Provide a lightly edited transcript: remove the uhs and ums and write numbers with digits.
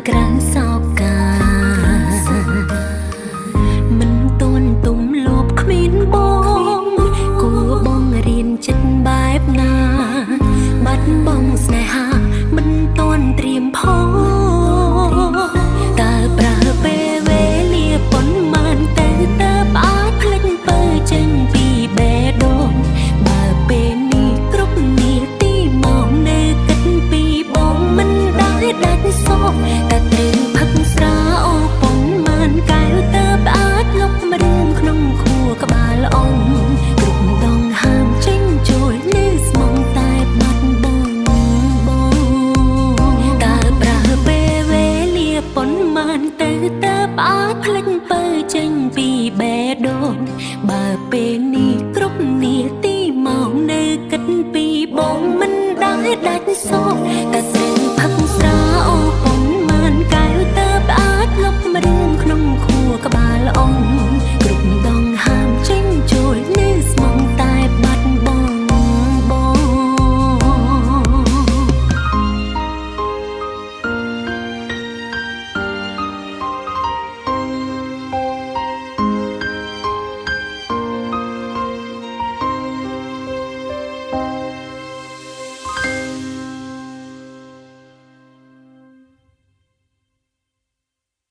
ក្រៅសោកាមិនទន់ទុំលួបគ្មានបងគួបងរៀនចិត្តបែបណា បាត់បងស្នេហាមិនទន់ត្រៀមផងតើប្រើពេលវេលាប៉ុន្មានទៅតើអាចផ្លិចពើចេញពីបេះដូងបើពេលនេះគ្រប់នាទីមកនៅគិតពីបងមិនដែលដាច់សោកតើ